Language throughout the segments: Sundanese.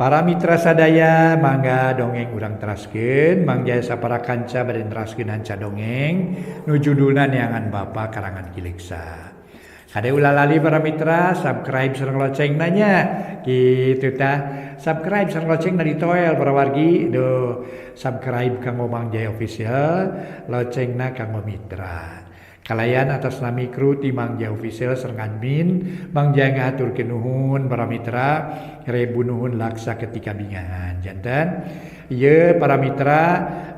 Para mitra sadaya mangga dongeng urang teraskeun, Mang Jaya sapara kanca bade neraskeun hanca dongeng nu judulna Neangan Bapa karangan Ki Leuksa. Kade ulah lali para mitra subscribe sareng loncengna nya. Kitu tah. Subscribe sareng loncengna ditoel para wargi. Duh, subscribe kanggo Mang Jaya Official, loncengna kanggo mitra. Kalayan atas nami kru ti Mang Jaya Official sareng admin, Mang Jaya ngahaturkeun nuhun para mitra, rebu nuhun laksa ketika bingahan. Janten ieu para mitra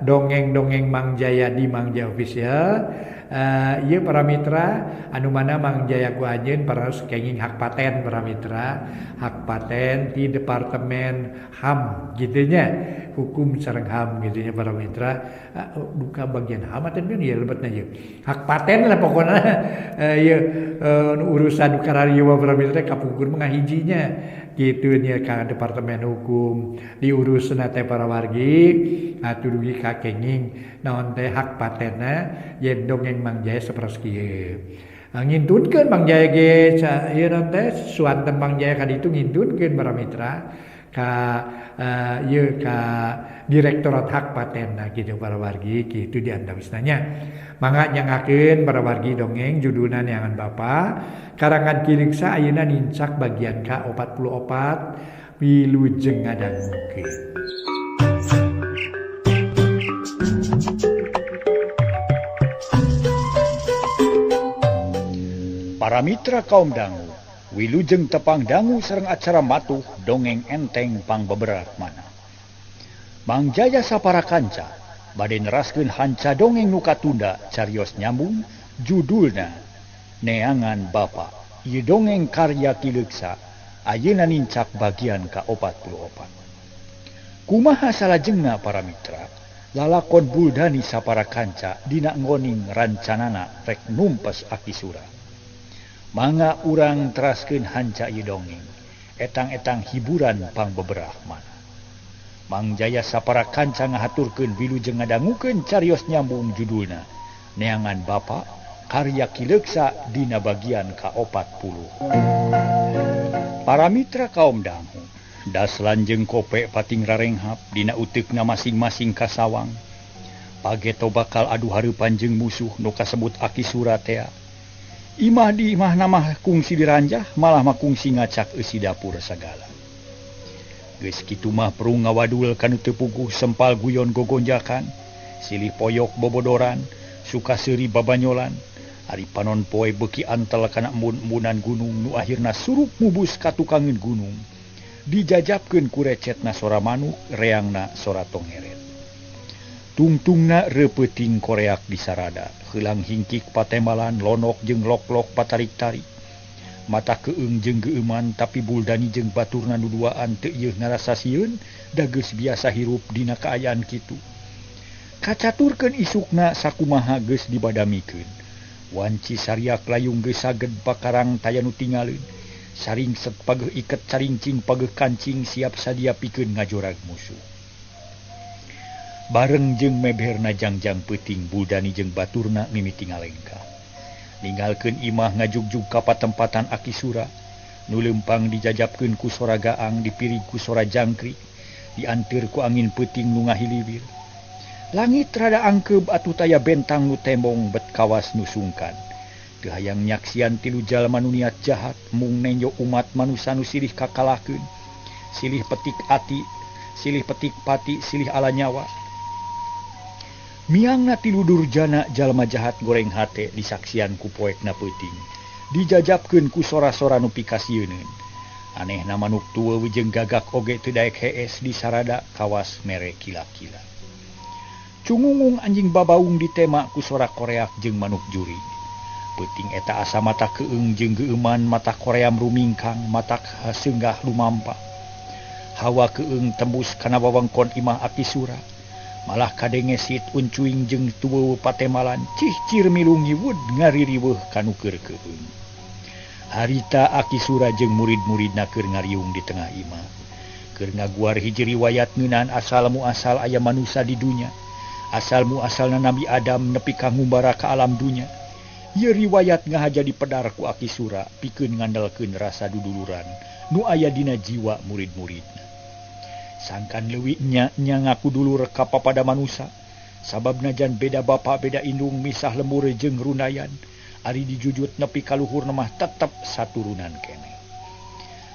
dongeng-dongeng Mang Jaya di Mang Jaya Official. Ieu para mitra anu mana Mang Jaya ku anjeun parantos kenging hak paten para mitra, hak paten di Departemen HAM gitu nya, hukum sareng HAM gitu nya para mitra. Buka bagian HAM atau ya lebetna ieu. Hak paten lah pokokna. Ieu urusan karariwa para mitra kapungkur mah ngahijinya kitu nya ka Departemen Hukum diurusna teh para wargi atuh dugi ka kenging naon teh hak patenna yen dongeng Mang Jaya sapertos kieu. Ngintunkeun Mang Jaya ge ieu naon teh suanten Mang Jaya ka ditu ngintunkeun para mitra ka ieu ka Direktorat Hak Patenna kitu para wargi kitu diantawisna nya. Mangga nyangakeun para wargi dongeng judulna Neangan Bapa karangan Ki Leuksa ayeuna nincak bagian ka 44 wilujeng ngadangukeun. Para mitra kaum dangu, wilujeng tepang dangu sareng acara matuh dongeng enteng pangbeberat mana. Mang Jaya sapara kanca bade neraskeun hanca dongeng nu katunda carios nyambung judulna Neangan Bapa. Ieu dongeng karya Ki Leuksa ayeuna nincak bagian ka 44. Kumaha salajengna para mitra, lalakon Buldani sapara kanca dina nggoning rancanana rek numpes Aki Sura. Mangga urang teraskeun hanca ieu dongeng, etang-etang hiburan pangbeberah mana. Mang Jaya sapara kanca ngahaturkeun wilujeng ngadangukeun carios nyambung judulna Neangan Bapa karya Ki Leuksa dina bagian ka 40. Para mitra kaum dangu, das lanjeng kope pating rarenghap dina uteukna masing-masing kasawang. Pageto bakal adu hareupan jeung musuh nu kasebut Aki Sura tea. Imah di imah namah kungsi diranjah malah mah kungsi ngacak eusi dapur sagala. Geus kitu mah perung ngawadul kanu teu puguh sempal guyon gogonjakan, silih poyok bobodoran, suka seuri babanyolan. Ari panon poe beuki antel kana embun-embunan gunung nu akhirna surup mubus ka tukangeun gunung. Dijajabkeun ku recetna sora manuk, reangna sora tongeret. Tungtungna reupeuting koreak disarada, heulang hingkik patembalan lonok jeung lok-lok patarik-tarik. Mata keung jeung geueuman tapi Buldani jeung baturna nu duaan teu ieu ngarasa sieun da geus biasa hirup dina kaayaan kitu. Kacaturkeun isukna sakumaha geus dibadamikeun. Wanci sariak layung geus saged pakarang taya nu tingaleun. Saringset pageuh iket carincing pageuh kancing siap sadia pikeun ngajorag musuh. Bareng jeung meberna jangjang peuting Buldani jeung baturna mimiti ngalengkah. Ninggalkeun imah ngajugjug ka patempatan Aki Sura nu leumpang dijajabkeun ku sora gaang dipirig ku sora jangkrik dianteur ku angin peuting nu ngahiliwir. Langit rada angkeub atuh taya bentang nu tembong bet kawas nu sungkan. Teu hayang nyaksian tilu jalma nu niat jahat mung nenjo umat manusa nu silih kakalahkeun, silih petik ati, silih petik pati, silih ala nyawa. Miangna tilu durjana jalma jahat goreng hate disaksian ku poekna peuting. Dijajabkeun ku sora-sora nu pikasieuneun. Anehna manuk tua jeung gagak oge teu daek hees disarada kawas mere kila-kila. Cungungung anjing babaung ditema ku sora koreak jeung manuk juri. Peuting eta asa mata keung jeung geueuman mata koream rumingkang mata seunggah lumampa. Hawa keung tembus kana wewengkon imah Aki Sura. Malah kadenge sit uncuing jeung tueueuh patemalan cihcir milu ngiwud ngaririweuh kanu keur keung. Harita Aki Sura jeung murid-muridna keur ngariung di tengah imah. Keur ngaguar hiji riwayat ngeunaan asal muasal aya manusa di dunya. Asal muasalna Nabi Adam nepi ka ngumbara ka alam dunya. Ieu riwayat ngahaja dipedar ku Aki Sura pikeun ngandalkeun rasa duduluran nu aya dina jiwa murid-muridna. Sangkan leuwih nya nya ngaku dulur ka papada manusa. Sabab najan beda bapa beda indung misah lembur jeung rundayan. Ari dijujut nepi ka luhur mah tetep saturunan keneh.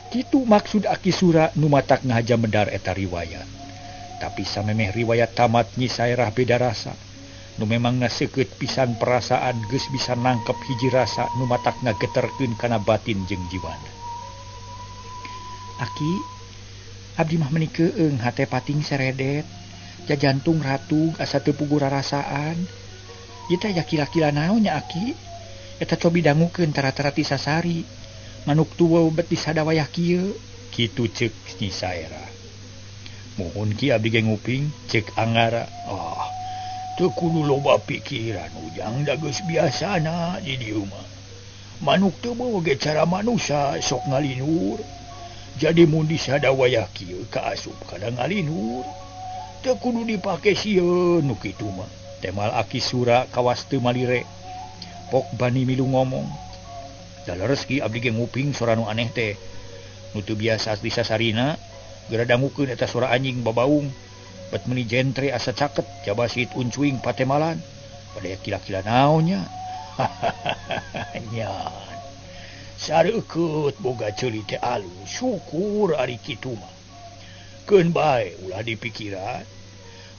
Kitu maksud Aki Sura nu matak ngahaja medar eta riwayat. Tapi samemeh riwayat tamat Nyi Saerah beda rasa. Nu memang ngaseukeut pisan perasaan geus bisa nangkep hiji rasa nu matak ngageterkeun kana batin jeung jiwana. Aki, abdi mah meuni keueung hate pating seredet, jajantung ratug asa teu puguh rarasaan. Ieu teh aya kila-kila naon nya Aki? Eta cobi dangukeun tara-tara ti sasari. Manuk tuwa bet disada wayah kieu. Kitu ceuk Nyi Saerah. Muhun ki abdi ge nguping ceuk Anggara. Ah, teu kudu loba pikiran ujang da geus biasana di dieu mah. Manuk teu beuh ge cara manusa sok ngalinur. Jadi mun disada wayah kieu kaasup kana ngalinur. Teu kudu dipake sieun nu kitu mah. Temal Aki Sura kawas teu malire. Pok bani milu ngomong. Da leres ki abdi ge nguping sora nu aneh teh. Nu teu biasa di sasarina, geura dangukeun eta sora anjing babaung. Bet meuni jentre asa caket jabasit uncuing patemalan. Pada kila-kila naon nya. Nyan. Sareukeut boga ceuli teh alus, syukur ari kitu mah. Keun bae ulah dipikiran.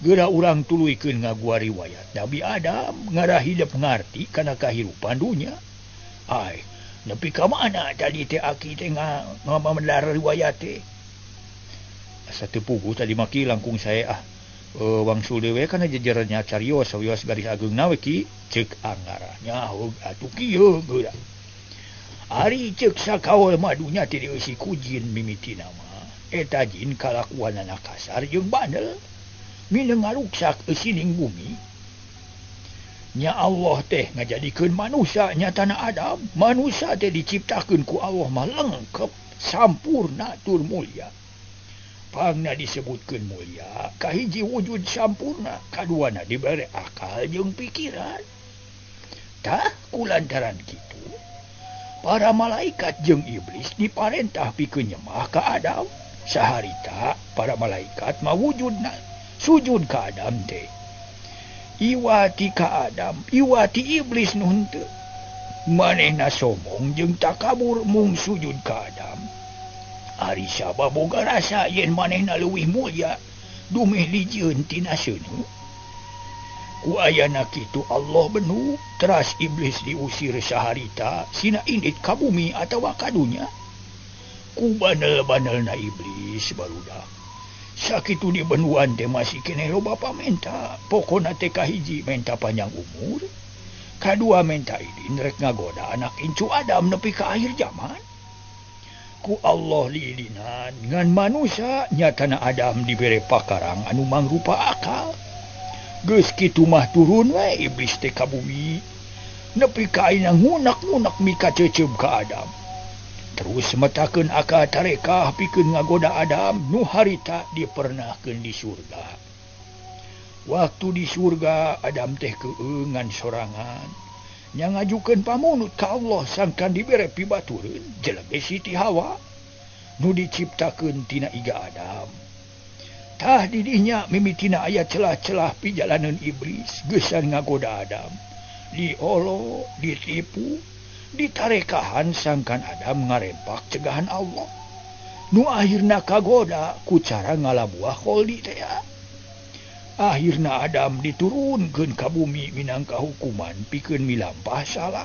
Geura urang tuluykeun ngagua riwayat Nabi Adam ngarah hidep ngarti kana kahirupan dunya. Ai, nepi ka mana tadi teh aki teh ngamamedar riwayat teh. Asa teu puguh tadi mah ki langkung sae ah. Wangsul deui kana jejernya carios sawios garis ageungna we ki ceuk Anggara. Nyaho atuh kieu geura. Ari ceuk sakaol mah dunya teh dieusi ku jin mimitina mah. Eta jin kalakuanana kasar jeung bandel. Mineng ngaruksak eusining bumi. Nya Allah teh ngajadikeun manusia nyatana Adam. Manusia teh diciptakeun ku Allah mah lengkep, sampurna tur mulia. Pangna disebutkeun mulia, kahiji wujud sampurna, kaduana dibere akal jeung pikiran. Tah kulantaran kitu, para malaikat jeung iblis diparentah pikeun nyemah ka Adam. Saharita para malaikat mah wujudna sujud ka Adam teh. Iwati ka Adam, iwati iblis nu henteu. Manehna sombong jeung takabur mung sujud ka Adam. Ari sabab boga rasa yen manehna leuwih mulya dumeh dijieun tina seuneu. Ku ayana kitu Allah benu, teras iblis diusir saharita sina indit ka bumi atawa ka dunya. Ku banel-banelna iblis barudak. Sakitu di benuan teh masih keneh loba pamenta. Pokona teh kahiji menta panjang umur, kadua menta idin rek ngagoda anak incu Adam nepi ka akhir zaman. Ku Allah liilinan ngan manusia nyatana Adam dibere pakarang anu mangrupa akal. Geus kitu mah turun we iblis teh ka bumi nepi ka ayeuna ngunak-ngunak mika ceuceub ka Adam. Terus metakeun akal tarekah pikeun ngagoda Adam nu harita dipernahkeun di surga. Waktu di surga Adam teh keueung ngan sorangan. Nya ngajukeun pamunut ka Allah sangkan dibere pibatureun jelege Siti Hawa nu diciptakeun tina iga Adam. Tah di dinya mimitina aya celah-celah pijalaneun iblis geusan ngagoda Adam. Diolo, ditipu, ditarekahan sangkan Adam ngarempak cegahan Allah. Nu akhirna kagoda ku cara ngalabuah kholdi teh. Akhirna Adam diturunkeun ka bumi minangka hukuman pikeun milampah salah.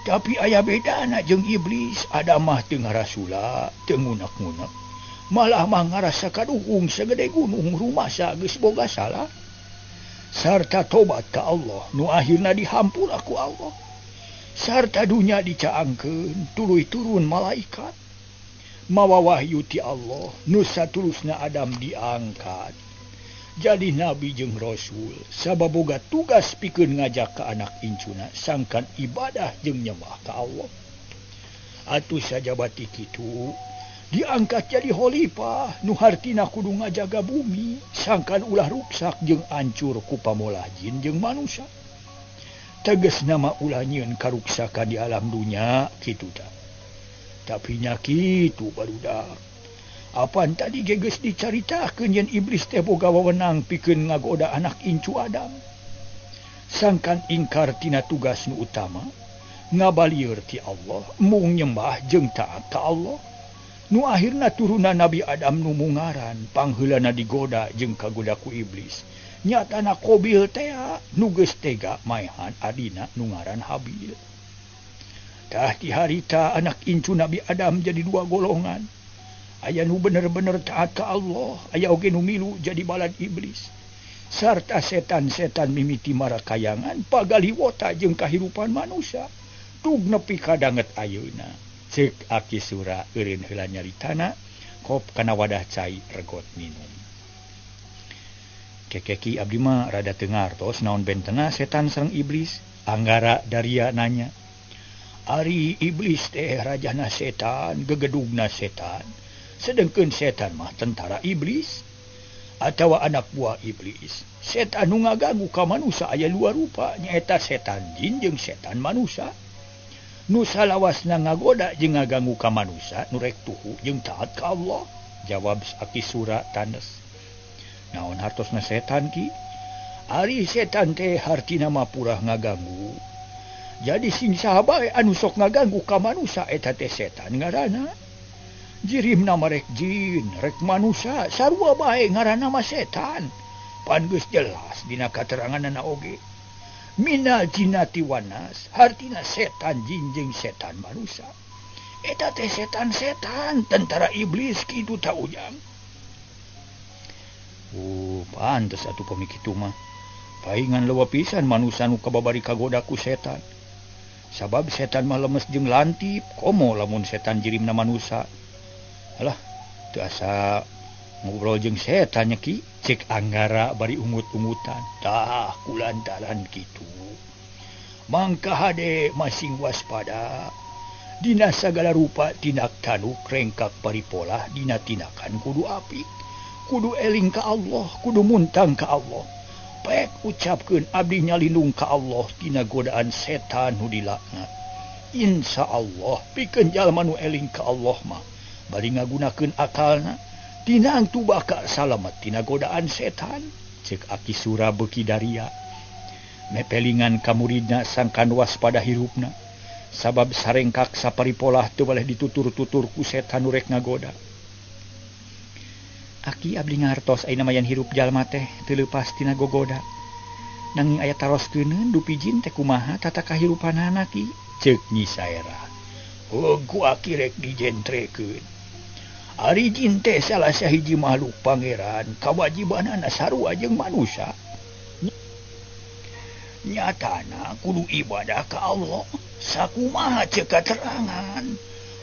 Tapi aya bedana jeung iblis, Adam mah teu ngarasula, teu ngunak-ngunak. Malah mah ngarasa kaduhung sagede gunung rumasa geus boga salah. Sarta tobat ka Allah nu akhirna dihampura ku Allah. Sarta dunya dicaangkeun tuluy turun malaikat. Mawa wahyu ti Allah nu satulusna Adam diangkat. Jadi nabi jeung rasul sabab boga tugas pikeun ngajak ka anak incuna sangkan ibadah jeung nyembah ka Allah. Atuh sajabati kitu diangkat jadi khalifah nu hartina kudu ngajaga bumi sangkan ulah ruksak jeung ancur ku pamolah jin jeung manusia. Tegas nama ulah nyieun karuksakan di alam dunya kitu tah. Tapi nya kitu barudak. Apan tadi ge geus dicaritakeun yen iblis teh boga wewenang pikeun ngagoda anak incu Adam. Sangkan ingkar tina tugas nu utama, ngabalieur ti Allah, mung nyembah jeung taat ka Allah. Nu akhirna turunan Nabi Adam nu mungaran pangheulana digoda jeung kagoda ku iblis. Nyatana Qabil tea nu geus tega maehan adina nu ngaran Habil. Tah ti harita anak incu Nabi Adam jadi dua golongan. Aya nu bener-bener taat ka Allah, aya oge nu milu jadi balad iblis. Sarta setan-setan mimiti marakayangan pagaliwota jeung kahirupan manusia. Tug nepi ka danget ayeuna. Ceuk Aki Sura eureun heula nyaritana, kop kana wadah cai regot minum. Kekeki abdi mah rada teu ngartos naon bentena setan sareng iblis. Anggara Daria nanya. Ari iblis teh rajana setan, gegedugna setan. Sedengkeun setan mah tentara iblis atawa anak buah iblis. Setan nu ngaganggu ka manusia aya dua rupa, nyaeta setan jin jeung setan manusia. Nu salawasna ngagoda jeung ngaganggu ka manusia nu rek tuhu jeung taat ka Allah. Jawab Aki Sura tanes. Naon hartosna setan ki? Ari setan teh hartina mah purah ngaganggu. Jadi sing saha bae anu sok ngaganggu ka manusia eta teh setan ngaranna. Jirimna mah rek jin, rek manusia, sarua bae ngaranna mah setan. Pan geus jelas dina kateranganna oge. Minal jinnati wanas, hartina setan jin jeung setan manusia. Eta teh setan-setan tentara iblis kitu ta ujang. Oh, pantes atuh pami kitu mah. Paingan leuwih pisan manusia nu kababari kagoda ku setan. Sabab setan mah lemes jeung lantip, komo lamun setan jirimna manusia. Alah, teu asa ngobrol jeung setan nya ki, cek Anggara bari ungut-ungutan. Tah kulantaran kitu. Mangka hade masing waspada. Dina sagala rupa tindak tanduk rengkak paripolah dina tindakan kudu apik. Kudu eling ka Allah, kudu muntang ka Allah. Pek ucapkeun abdi nyalindung ka Allah tina godaan setan nu dilaknat. Insya Allah pikeun jalma nu eling ka Allah mah bari ngagunakeun akalna tinangtu bakal salamet tina godaan setan. Cek Aki Sura beuki daria. Mepelingan ka muridna sangkan waspada hirupna. Sabab sarengkak saparipolah teu baleh ditutur-tutur ku setan nu rek ngagoda. Aki abdi ngartos ayeuna mah yen hirup jalma teh teu leupas tina gogoda. Nanging aya taroskeun dupi jin teh kumaha tata kahirupanana ki? Ceuk Nyi Saera. Heuh ku aki rek dijentrekeun. Ari jin teh salah sahiji makhluk pangeran, kawajibanana sarua jeung manusia. Nyatana kudu ibadah ka Allah. Sakumaha ceuk katerangan.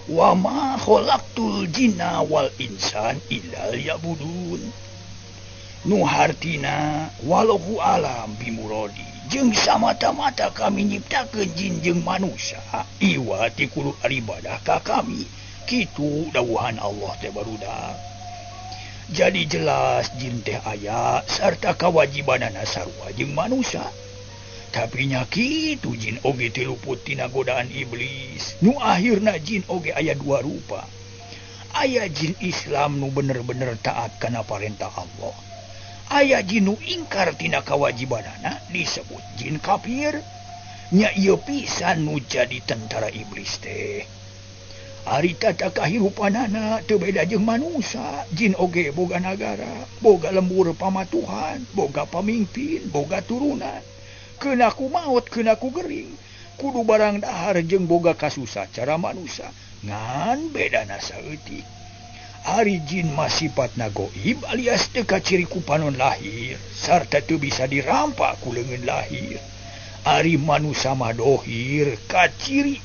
Wa ma khalaqtul jinna wal insan illa liya'budun. Nu hartina walau alam bimuradi jeung samata-mata kami nyiptakeun jin jeung manusia iwa ti kudu ibadah ka kami. Kitu dawuhan Allah teh barudak. Jadi jelas jin teh aya sarta kawajibanana sarua jeung manusia. Tapi nya kitu jin oge teu luput tina godaan iblis. Nu akhirna jin oge aya dua rupa. Aya jin Islam nu bener-bener taat kana parentah Allah. Aya jin nu ingkar tina kawajibanana disebut jin kafir. Nya ieu pisan nu jadi tentara iblis teh. Ari tata kahirupanana teu beda jeung manusia. Jin oge boga nagara, boga lembur pamatuhan, boga pamimpin, boga turunan. Keuna ku maot, keuna ku gering, kudu barang dahar jeung boga kasusah cara manusia. Ngan bedana saeutik. Ari jin mah sipatna goib alias teu kaciri ku panon lahir sarta teu bisa dirampak ku leungeun lahir. Ari manusia mah dohir kaciri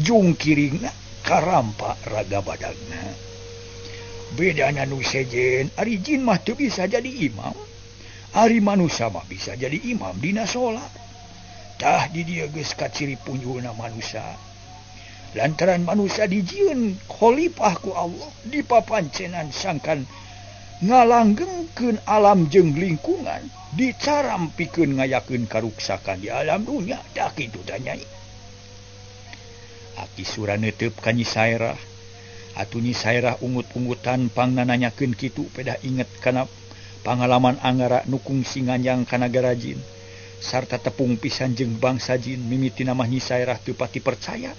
jungkiringna karampak raga badagna. Bedana nu sejen, ari jin mah teu bisa jadi imam. Ari manusia mah bisa jadi imam dina salat. Tah di dieu geus kaciri punjulna manusia. Lantaran manusia dijieun khalifah ku Allah dipapancenan sangkan ngalanggengkeun alam jeung lingkungan, dicaram pikeun ngayakeun karuksakan di alam dunya. Tah kitu tah nyai. Aki Sura neuteup ka Nyi Saerah. Atuh Nyi Sairah ungut-ungutan pangnananyakeun kitu pedah inget kana pangalaman Anggara nu kungsi nganjang kana garajin sarta tepung pisan jeung bangsa jin mimitina mah Nyi Sairah teu pati percaya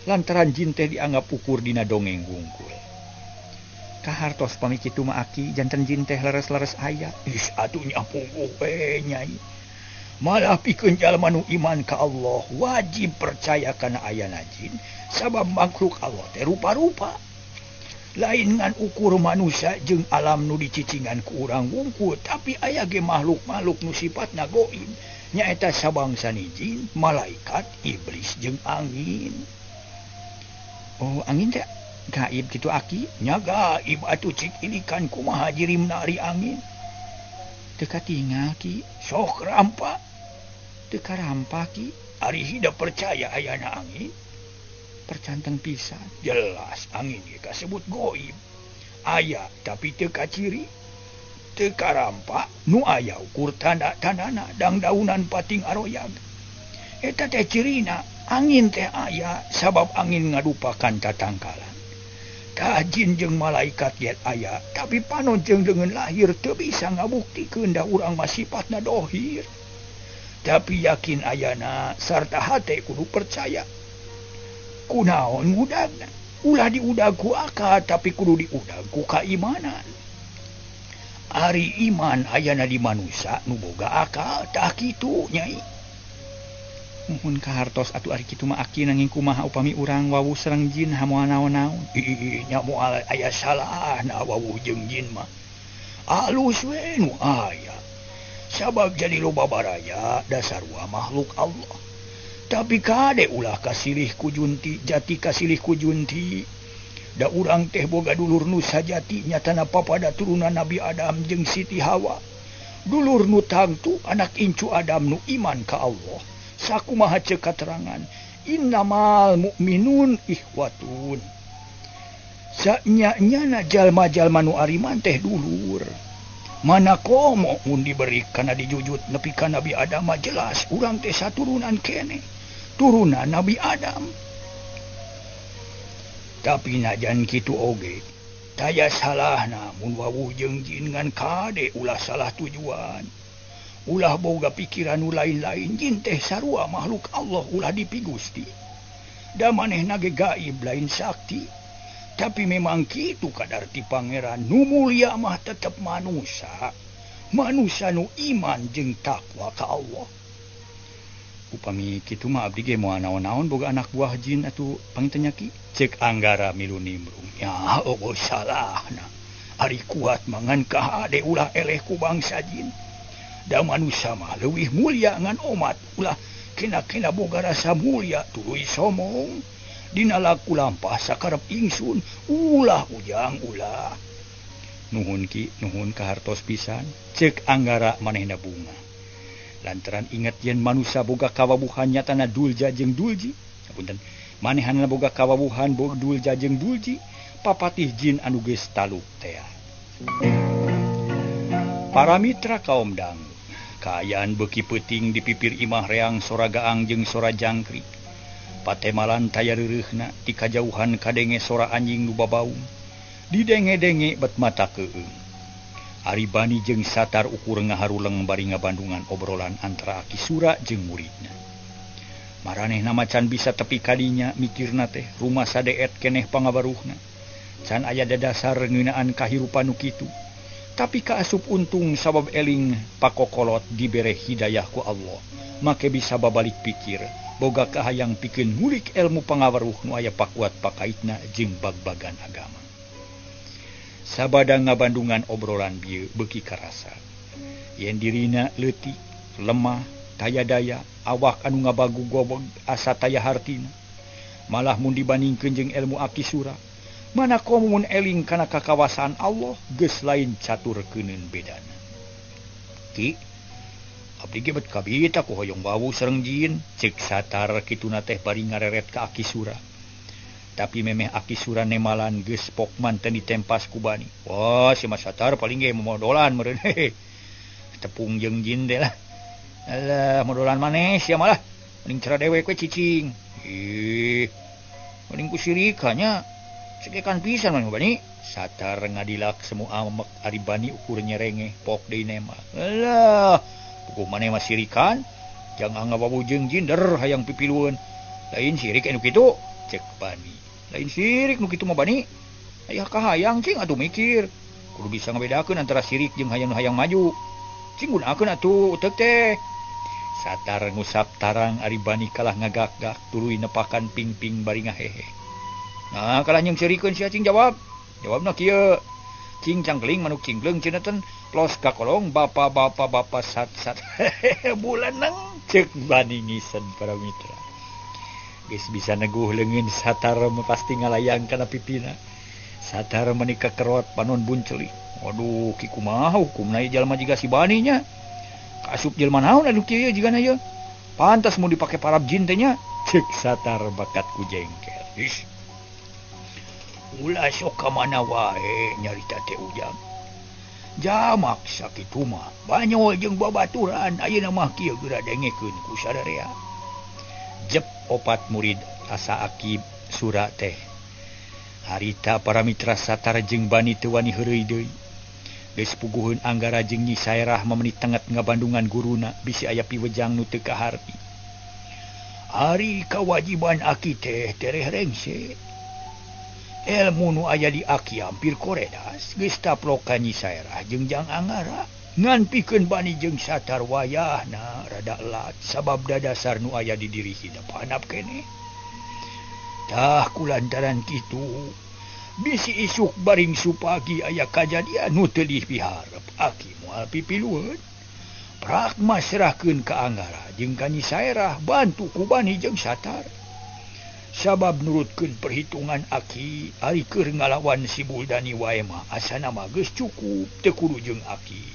lantaran jin teh dianggap ukur dina dongeng hungkul. Kahartos pami kitu mah aki janten jin teh leres-leres aya. Ih atuh nya puguh we nyai. Malah pikeun jalma nu iman ka Allah wajib percaya kana ayana jin sabab makhluk Allah teh rupa-rupa. Lain ngan ukur manusia jeung alam nu dicicingan ku urang wungkul tapi aya ge makhluk-makhluk nu sifatna goib nyaeta sabangsa jin, malaikat, iblis jeung angin. Oh, angin teh gaib kitu aki? Nya gaib atuh cik ilikan kumaha jirimna ari angin. Teu katingal ki, sok rampa. Teu karampa ki, ari hidep percaya ayana angin. Percanteng pisan jelas angin ge kasebut goib aya tapi teu kaciri teu karampa nu aya ukur tanda-tandana dangdaunan pating aroyag eta teh cirina angin teh aya sabab angin ngadupakan tatangkalan. Tah jin jeung malaikat ge aya tapi panon jeung deungeun lahir teu bisa ngabuktikeun da urang mah sifatna dohir tapi yakin ayana sarta hate kudu percaya. Kunaon ngudagna ulah diudag ku akal tapi kudu diudag ku kaimanan. Ari iman ayana di manusia nu boga akal tah kitu nyai. Muhun kahartos atuh ari kitu mah aki nanging kumaha upami urang wawuh sareng jin hamoal naon-naon. Ih nya moal aya salahna wawuh jeung jin mah. Alus we nu aya. Sabab jadi loba baraya dasarua makhluk Allah. Tapi kade ulah kasilih ku junti jati kasilih ku junti da urang teh boga dulur nu sajati nyatana papada turunan Nabi Adam jeung Siti Hawa dulur nu tangtu anak incu Adam nu iman ka Allah sakumaha ceuk katerangan innamal mukminun ikhwatun sanya-nyana jalma-jalma nu ariman teh dulur mana komo mun diberi kana dijujut nepi ka Nabi Adam mah jelas urang teh saturunan kene turunan Nabi Adam. Tapi najan kitu oge taya salahna mun wawuh jeung jin ngan kade ulah salah tujuan ulah boga pikiran nu lain-lain jin teh sarua makhluk Allah ulah dipigusti da manehna ge gaib lain sakti tapi memang kitu kadar ti pangeran nu mulia mah tetep manusia manusia nu iman jeung takwa ka Allah. Upami kitu mah abdi ge moal naon-naon boga anak buah jin atuh panginten nya ki cek Anggara milu nimbrung. Nya eueuh salahna ari kuat mangan kahade ulah eleh ku bangsa jin da manusia mah leuwih mulia ngan omat ulah kena-kena boga rasa mulia tuluy somong dina laku lampah sakarep ingsun ulah ujang ulah. Nuhun ki nuhun kahartos pisan cek Anggara manehna bunga lantaran inget yen manusia boga kawawuhan nyatana dulja jeung dulji punten manehanna boga kawawuhan boga dulja jeung dulji papatih jin anu geus taluk tea. Para mitra kaum dang kaayaan beuki peuting di pipir imah reang sora gaang jeung sora jangkrik patemalan taya reureuhna ti kajauhan kadenge sora anjing nu babaung didenge-denge bet mata keueung. Ari Bani jeung Satar ukur ngaharuleng bari ngabandungan obrolan antara Aki Sura jeung muridna. Maranehna macan bisa tepi kadinya mikirna teh rumah sadeet keneh pangabaruhna. Can aya dadasar ngeunaan kahirupan nu kitu. Tapi kaasup untung sabab eling pakokolot dibere hidayah ku Allah. Make bisa babalik pikir, boga kahayang pikeun ngulik ilmu pangabaruh nu aya pakuat pakaitna jeung bagbagan agama. Sabada ngabandungan obrolan bieu beuki karasa yen dirina leutik, lemah, taya daya, awak anu ngabagu gobog asa taya hartina. Malah mun dibandingkeun jeung ilmu Aki Sura, mana komo mun eling kana kakawasaan Allah geus lain catur keuneun bedana. Ki, abdi ge bet kabita ku hoyong wawuh sareng jin, ceuk Satar kituna teh bari ngareret ka Aki Sura. Tapi memeh Aki Sura nemalan geus pokman teh ditempas ku Bani. Wah, si Mas Satar paling ge modolan meureun. Tepung jeung jin teh lah. Alah, modolan maneh sia malah. Mending cara dewek we cicing. Ih, mending ku sirika nya. Cekekan pisan mah Bani. Satar ngadilak semua amek ari Bani ukur nyerenge pok deui nema. Alah, puguh maneh mah sirikan. Jangan ngababujeng jinder hayang pipilueun. Lain sirik anu kitu, cek Bani. Lain sirik nu kitu mah Bani. Aya kahayang cing atuh mikir. Kudu bisa ngabedakeun antara sirik jeung hayang hayang maju. Cing gunakeun atuh utek teh. Satar ngusap tarang ari Bani kalah ngagak-gak tuluy nepakan ping-ping bari ngahehe. Nah, kalah jeung sirikeun sia cing jawab. Jawabna kieu. Cing cangkeling manuk cingkleung cenah ten plos ka kolong bapa-bapa bapa sat-sat. Bulan nang cek Bani ngisen para mitra. Geus bisa neguh leungeun Satar pasti ngalayang kana pipina. Satar meuni kakerot panon buncelik. Waduh, ki kumaha hukumna ieu jalma jiga si Bani nya. Asup jelma naon anu kieu jigana ieu. Pantas mun dipake parab jin teh nya. Cek Satar bakat ku jengkel. Ish. Ulah sok ka mana wae nyarita teh Ujang. Jamak sakitu mah banyol jeung babaturan ayeuna mah kieu geura dengekeun ku sadarea. Jep opat murid asa akib sura teh. Harita para mitra Satar jeung Bani teu wani heureuy deui. Geus puguheun Anggara jeung Nyi Saerah mameni tenget ngabandungan guruna bisi aya piwejang nu teu kaharti. Ari kawajiban aki teh tereh rengse. Elmu nu aya di aki hampir koredas geus taplok ka Nyi Saerah jeung Jang Anggara. Ngan pikeun Bani jeung Satar wayahna rada elat sabab dadasar nu aya di diri hidep hanap keneh. Tah kulantaran kitu bisi isuk baring supagi aya kajadian nu teu dipiharep aki moal pipilueun. Prak masrahkeun ka Anggara jeung ka Nyi Saerah bantu ku Bani jeung Satar. Sabab nurutkeun perhitungan aki ari keur ngalawan si Buldani wae mah asana mah geus cukup teu kudu jeung aki.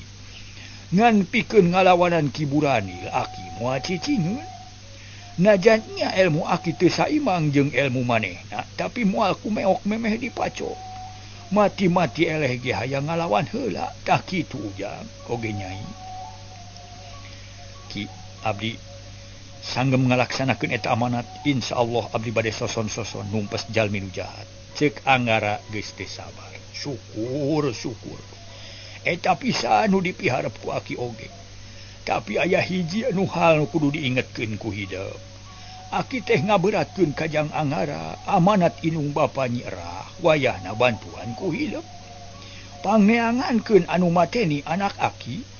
Ngan pikeun ngalawanan Ki Buranil aki moal cicingeun. Najan nya ilmu aki teu saimang jeung ilmu manehna, tapi moal ku meok memeh dipaco. Mati-mati eleh ge hayang ngalawan heula, tah kitu Ujang oge Nyai. Ki abdi sanggem ngalaksanakeun eta amanat, insyaallah abdi bade soson-soson numpes jalmi nu jahat. Ceuk Anggara geus teu sabar. Syukur syukur. Eta pisan nu dipiharep ku aki oge. Tapi aya hiji anu hal nu kudu diingetkeun ku hidep. Aki teh ngaberatkeun ka Jang Anggara amanat inung bapa Nyi Erah wayahna bantuan ku hidep. Pangneangankeun anu mateni anak aki.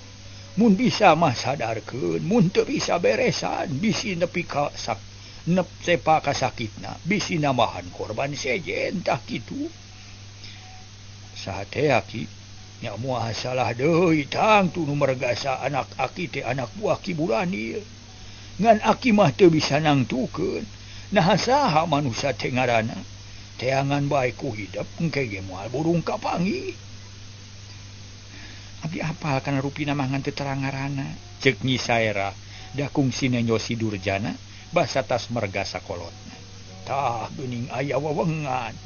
Mun bisa mah sadarkeun, mun teu bisa beresan bisi nepi ka sak nep sepa kasakitna, bisi nambahan korban sejen tah kitu. Saha teh aki? Nya moal salah deui tangtu nu mergasa anak aki teh anak buah Ki Buranil. Ngan aki mah teu bisa nangtukeun. Naha saha manusia teh ngaranna? Teangan bae ku hidep engke ge moal burung kapanggih. Abdi apal kana rupina mah ngan teu terang ngaranna. Ceuk Nyi Saerah da kungsi nenjo si Durjana basa tas mergasa kolotna. Tah geuning aya wewengan.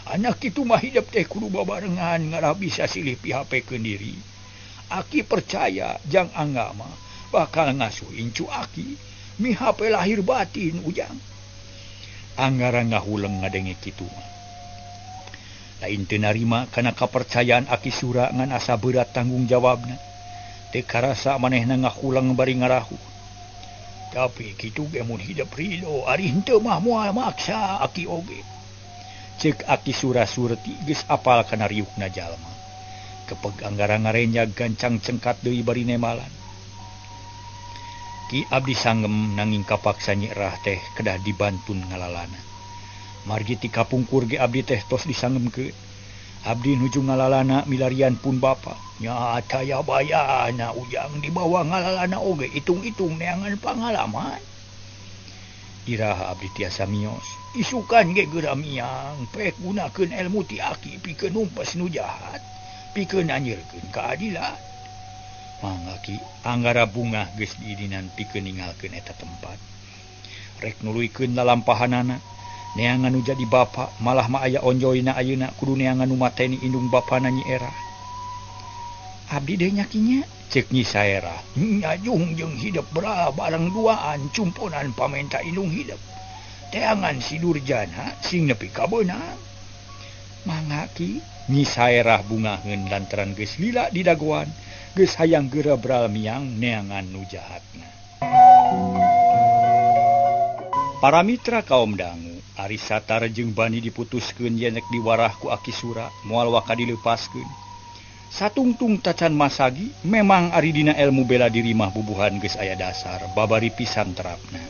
Anak itu mah hidep teh kudu babarengan ngarah bisa silih pihapekeun diri. Aki percaya Jang Angga mah bakal ngasuh incu aki mihape lahir batin Ujang. Anggara ngahuleng ngadenge kitu mah. Lain teu narima kana kapercayaan Aki Sura ngan asa berat tanggung jawabna. Teu karasa manehna ngahuleng bari ngarahu. Tapi kitu ge mun hidep ridho ari henteu mah moal maksa aki oge. Cek Aki Sura surti geus apal kana riukna jalma. Kepeg Anggara ngarenjag gancang cengkat deui bari nemalan. Ki abdi sanggem nanging kapaksa Nyi Erah teh kedah dibantun ngalalana. Margi ti kapungkur ge abdi teh tos disangemkeun. Abdi nuju ngalalana milarian pun bapa. Nya taya bayana Ujang dibawa ngalalana oge itung-itung neangan pangalaman. Iraha abdi tiasa mios. Isukan ge geura miang pek gunakeun ilmu ti aki pikeun numpes nu jahat, pikeun anjeurkeun keadilan. Mangga Ki, Anggara bungah geus diidinan pikeun ninggalkeun eta tempat. Rek nuluykeun lalampahanana, neangan nu jadi bapa malah mah aya onjoyna ayeuna kudu neangan nu mateni indung bapana Nyi Erah. Abdi deui nya Ki nya, ceuk Nyi Saerah. Nyajung jeung hidep bra bareng duaan cumponan pamenta indung hidep. Teangan si Durjana sing nepi ka beunang. Mangga Ki Nyi Saerah bungaheun lantaran geus lila di dagoan, geus hayang geura bral miang neangan nu jahatna. Para mitra kaum dangu, ari Satar jeung Bani diputuskeun yen rek diwarah ku Aki Sura, moal waka dileupaskeun. Satungtung tacan masagi, memang ari dina ilmu bela diri mah bubuhan geus aya dasar, babari pisan terapna.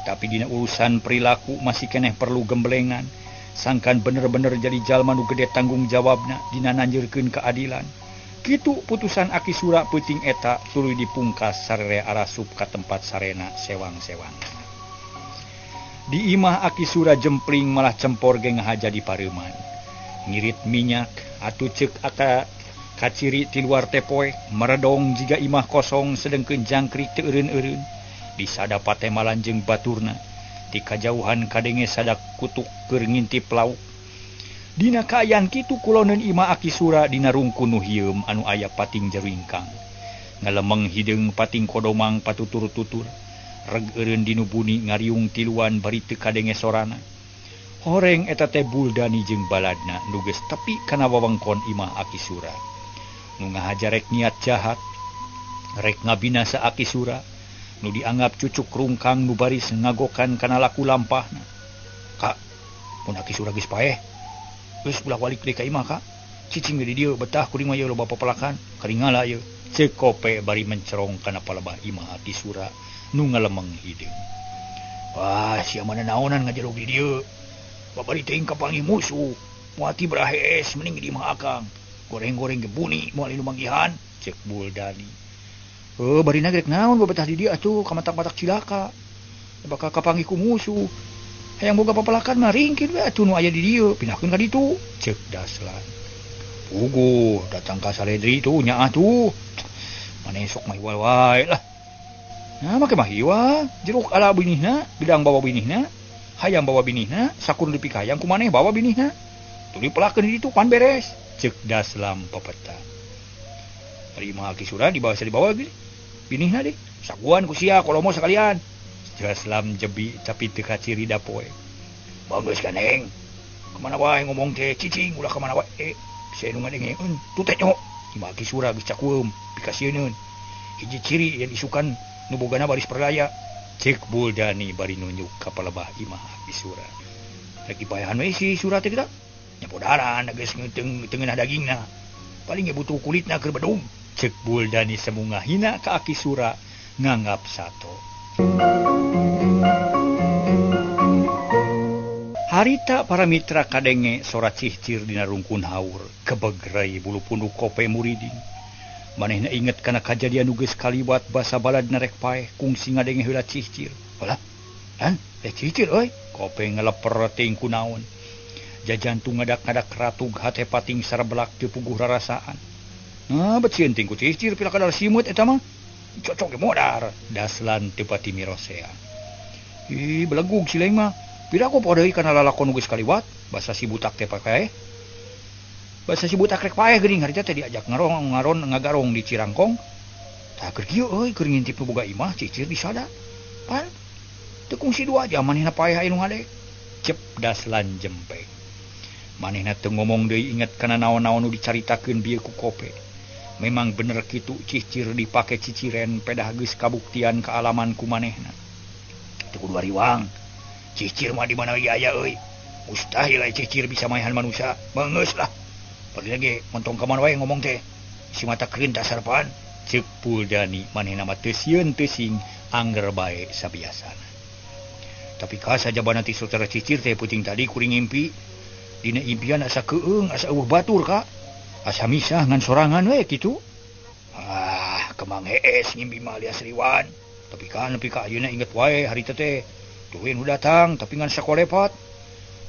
Tapi dina urusan perilaku masih keneh perlu gemblengan, sangkan bener-bener jadi jalma nu gede tanggung jawabna dina nanjeurkeun keadilan. Kitu putusan Aki Sura peuting eta tuluy dipungkas sarere arasup ka tempat sarena sewang-sewang. Di imah Aki Sura jempling malah cempor ge ngahaja di pareuman. Ngirit minyak atuh ceuk aka kaciri ti luar teh poek meredong jiga imah kosong sedengkeun jangkrik teu eureun-eureun. Disada patemalan jeung baturna. Ti kajauhan kadenge sadak kutuk keur ngintip lauk. Dina kaayaan kitu kuloneun imah Aki Sura dina rungkun nu hieum anu aya pating jeruingkang. Ngalemeng hideung pating kodomang patutur-tutur. Reg eureun dinu buni ngariung tiluan bari teu kadenge sorana. Horeng eta teh Buldani jeung baladna nu geus tepi kana wewengkon imah Aki Sura. Nu ngahaja rek niat jahat, rek ngabinasa Aki Sura, nu dianggap cucuk rungkang nu baris ngagokan kana laku lampahna. Kak, mun Aki Sura geus paeh, geus ulah walik deui ka imah kak. Cicing di dieu betah kuring mah ieu loba papelakan, karingala ieu. Ceuk Kope bari mencerong kana palebah imah Aki Sura nu ngalemeng hideung. Wah, sia mana naonan ngajerog di dieu. Babari teuing kapanggih musuh. Moal ti berahees mending di imah akang. Goreng-goreng ge buni moal nu manggihan, ceuk Buldani. Heuh, barina rek naon babetah di dieu atuh kamatak-matak cilaka. Bakal kapanggih ku musuh. Hayang boga papelakan mah ringkit we atuh nu aya di dieu, pindahkeun ka ditu, ceuk Daslan. Puguh, datang ka saledri tuh nyaah tuh. Maneh sok mah hiwal wae lah. Nah, make mah hiwal, jeruk ala binihna, gedang bawa binihna, hayam bawa binihna, sakur dipikayang ku maneh bawa binihna. Tuluy pelakeun di ditu pan beres, ceuk Daslam pepeta. Ari imah Aki Sura dibawa dibawa gini. Binihna deh, saguan ku sia kolomo sakalian. Daslam jebi tapi teu kaciri dapoe. Bagus kan eng. Kemana wae ngomong teh cicing ulah kemana wae. Saya nu ngadengeun tuh teh nyo. Imah Aki Sura geus cakueum pikasieun. Hiji ciri yen isukan nu bogana baris perdaya. Ceuk Buldani bari nunjuk ka palebah imah Aki Sura. Rek dipayahan we si Sura teh kita. Nya podaran geus tengeunah dagingna. Paling ge butuh kulitna keur bedung. Ceuk Buldani semunga hina ka Aki Sura nganggap sato. Harita para mitra kadenge sora cihcir dina rungkun haur, kebegrai bulu punduk Kope muriding. Manehna inget kana kajadian nu geus kaliwat basa baladna rek paeh kungsi ngadenge heula cihcir. Halah, lan, teh cihcir euy. Kope ngeleper teuing kunaon. Jajantung ngadak-ngadak ratug hate pating sarebelak teu puguh rarasaan. Nah, bet sieun ting ku cihcir pila kadar simut eta mah. Cocok ge modar. Daslan teu pati mirosea. Ih, belegug si lain mah. Pira ku poho deui kana lalakon nu geus kaliwat, basa si butak teh paeh. Basa si butak rek paeh geuning harita teh diajak ngarong ngaron ngagarong di Cirangkong. Tah keur kieu euy keur ngintip nu boga imah cicir disada. Pan teu kungsi dua jam manehna paeh aya nu ngadek. Cep Daslan jempe. Manehna teu ngomong deui inget kana naon-naon nu dicaritakeun bieu ku Kope. Memang bener kitu cicir dipake ciciren pedah geus kabuktian kaalaman ku manehna. Teu kudu hariwang. Cicir mah di mana ge aya euy. Mustahil aya cicir bisa maehan manusia. Beungeus lah. Padahal ge montong ka mana wae ngomong teh. Si mata kerin dasar pan. Ceuk Buldani manehna mah teu sieun teu sing angger bae sabiasana. Tapi ka sajabana ti sotara cicir teh peuting tadi kuring ngimpi. Dina impian asa keueung asa eueuh batur ka. Asa misah ngan sorangan we kitu. Ah, kemang hees ngimpi mah alias riwan. Tapi kan nepi ka ayeuna inget wae harita teh. Tuh nu datang tapi ngan sakolepat.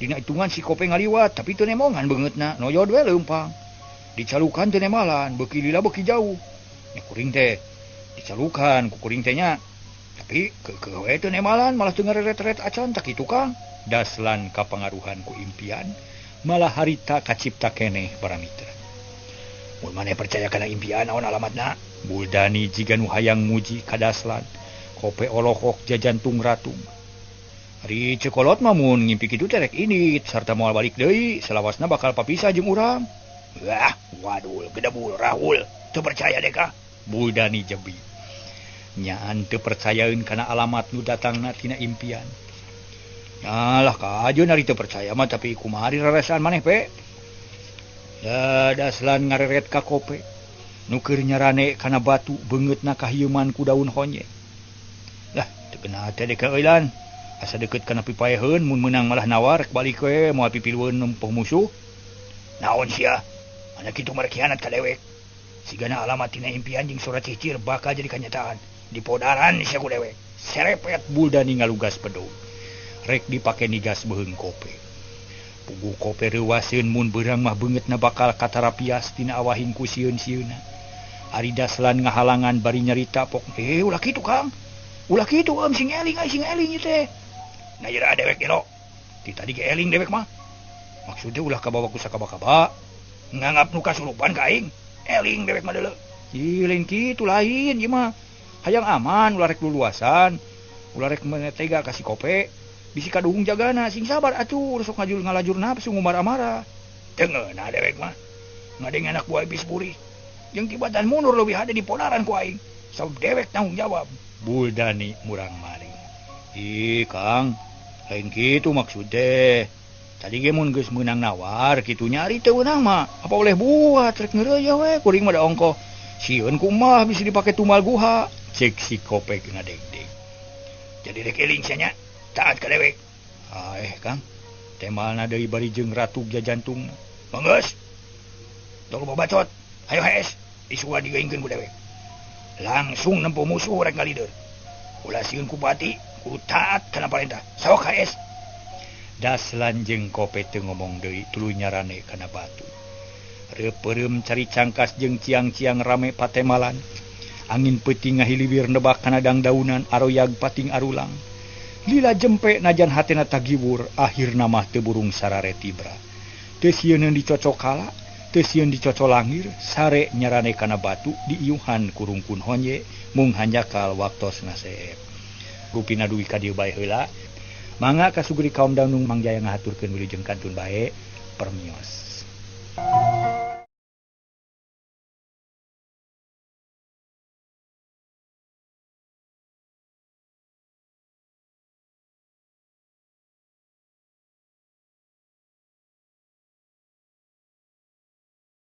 Dina hitungan si Kope ngaliwat tapi teu nemongan beungeutna noyod we leumpang. Dicalukan teu nemalan beuki lila beuki jauh. Nya kuring teh dicalukan ku kuring teh nya. Tapi keukeuh we teu nemalan malah teu ngareret-ret acan tak kitu Kang. Daslan kapangaruhan ku impian malah harita kacipta keneh para mitra. Mun maneh percaya kana impian naon alamatna? Buldani jiga nu hayang muji ka Daslan. Kope olohok jajantung ratung. Ari cekolot mah mun ngimpi kitu teh rek indit sarta moal balik deui salawasna bakal papisah jeung urang. Wah, wadul gedebul rahul teu percaya deh ka. Buldani jebi. Nyaan teu percayaeun kana alamat nu datangna tina impian. Alah kajeun ari teu percaya mah tapi kumaha rarasaan maneh pe. Da Daslan ngareret ka kope. Nu keur nyarane kana batu beungeutna kahieuman ku daun honye. Lah teu kena teh dek eulan. Asa deukeut kana pipaeheun mun meunang malah nawar balik we moal pipilueun nempoh musuh. Naon sia? Anak kitu mah khianat ka dewek. Sigana alamat tina impian jeung surat cicir bakal jadi kanyataan. Dipodaran sia ku dewek. Serepet Buldani ngalugas bedog. Rek dipake nigas beuheung kope. Pugu kope reuwaseun mun beurang mah beungeutna bakal katarapias tina awahing ku sieun-sieunna. Ari Daslan ngahalangan bari nyarita pok, ulah kitu Kang. Ulah kitu om sing eling ai sing eling ieu teh. Nah jera dewek gelo. Ti tadi ge eling dewek mah. Maksudnya ulah kabawa ku sakaba-kaba. Nganggap nu kasurupan ka aing. Eling dewek mah deuleu. Ih lain kitu lain ieu mah. Hayang aman ulah rek luluasan. Ulah rek tega ka si kope. Bisi kaduhung jagana sing sabar atuh sok ngajul ngalajur nafsu ngumarah-marah. Teu ngeunah dewek mah. Ngadeng anak buah iblis burih. Jeung tibatan mundur leuwih hade dipodaran ku aing. Sabab dewek tanggung jawab. Buldani murang-maring. Ih Kang, lain kitu maksud teh. Tadi ge mun geus meunang nawar kitu nya ari teu meunang mah. Apa boleh buat rek ngeureuyeuh we kuring mah da ongkoh. Sieun kumaha bisa dipake tumal guha. Cek si kopek ngadegdeg. Jadi rek eling sia nya. Taat ka dewek. Ah Kang, temalna deui bari jeung ratug jajantungna. Manggeus. Tong loba bacot. Hayo hees. Isuan digeungkeun ku dewek. Langsung nempo musuh rek ngalider. Ulah sieun ku bati, kudu taat kana parentah. Sok hees. Daslan jeung kope teu ngomong deui tuluy nyarane kana batu. Reupeurem cari cangkas jeung ciang-ciang rame patemalan. Angin peuting ngahiliwir nebak kana dangdaunan aroyag pating arulang. Lila jempe najan hatena tagiwur akhirna mah teu burung sarare tibra. Teu sieun dicocokala, teu sieun dicocolangir, sare nyarane kana batu diiuhan kurungkun honye mung hanjakal waktosna seep. Rupina dugi ka dieu bae heula. Mangga kasuguri kaum danung Mang Jaya ngahaturkeun wilujeng kantun bae permios.